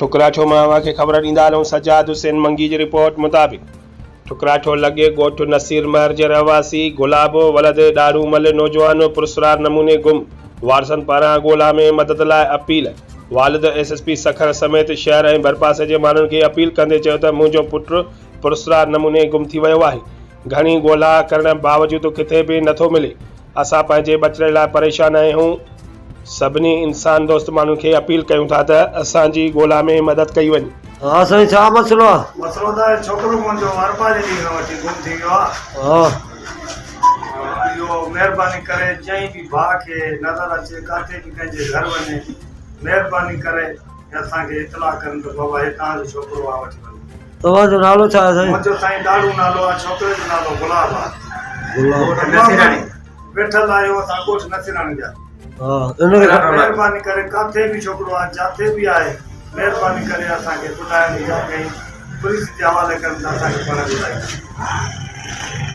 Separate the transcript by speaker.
Speaker 1: ٺڪراٺو مان اوهان کي خبر ڏيندا هلون سجاد حسين منگي جي رپورٽ مطابق ٺڪراٺو لڳي ڳوٺ نصير مهر جي رهواسي گلاب ولد ڏاڙهون مل نوجوان پراسرار نموني گم، وارثن پاران ڳولا ۾ مدد لاء اپيل، والد ايس ايس پي سکر سميت شهر ۽ ڀرپاسي جي ماڻهن کي اپيل ڪندي چيو ته منهنجو پٽ پراسرار نموني گم ٿي ويو آهي گهڻي ڳولا ڪرڻ باوجود ڪٿي به نٿو ملي اسان پنهنجي ٻچڙي لاء پريشان آهيون، سڀني انسان دوست ماڻهن کي اپيل ڪيون ٿا ته اسان جي ڳولا ۾ مدد ڪئي وڃي.
Speaker 2: ها سائين ڇا مسئلو آ؟
Speaker 3: مسئلو ته آهي ڇوڪرو منهنجو اربع جي ڏينهن کان وٺي گم ٿي ويو آ.
Speaker 2: ها.
Speaker 3: اهو مهرباني ڪري جنهن به ڀاء کي نظر اچي ڪاٿي به ڪنهن جي گهر وڃي مهرباني ڪري اسان کي اطلاع ڪن ته بابا هي توهان جو ڇوڪرو آ وٺي وڃو.
Speaker 2: توهان جو نالو ڇا آهي سائين؟
Speaker 3: منهنجو سائين ڏاڙهون نالو آهي ڇوڪري جو نالو گلاب آهي.
Speaker 2: گلاب.
Speaker 3: ويٺل آهيون اسان ڳوٺ نصيراڻي جا.
Speaker 2: ها ان کي
Speaker 3: مهرباني ڪري ڪاٿي به ڇوڪرو آهي جاٿي به آهي مهرباني ڪري اسان کي ٻڌائن يا ڪنهن پوليس جي حوالي ڪن ته اسان کي پاڻ ٻڌائين.